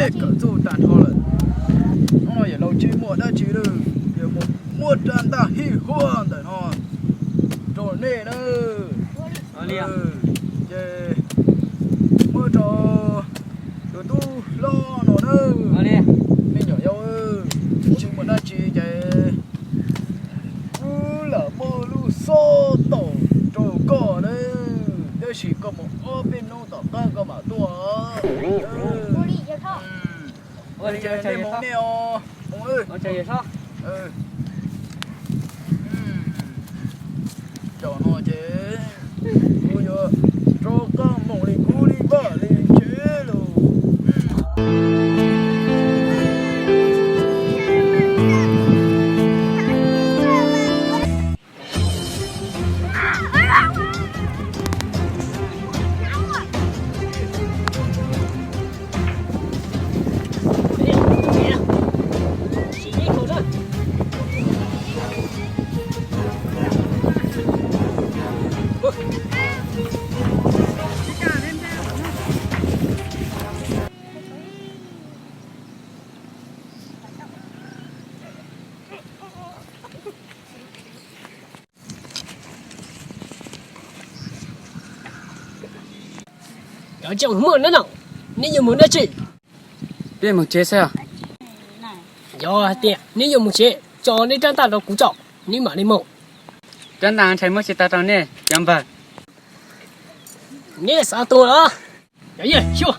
Kawm txuj tag nrho lawm. Hnub no yawm laus tsis muaj dab tsi lawm, yuav mus muab rab ntaj hij huaj ntawm no rau nej na. Ces muab rau tus tub hlob no na. Me nyuam yaus, tsis muaj dab tsi ces kuv lam muaj lub xob taum rau koj na, tab sis koj mus ob peb hnub tom qab koj mam tuaj. Ua li ces nej mus nej os. Mus. Tam no ces kuv yuav rov qab mus li kuv li vaj li tsev lawm. Cov tseem muaj no no, neb yuav mus dab tsi? Peb mus tsev xwb. Yog hais tias neb yuav mus tsev, tso neb rab ntaj rau kuv tso, neb mam li mus. Rab ntaj ntshai muab tsis tau rau nej cov npawg. Neb xav tuag los? Cov yawg xyuas.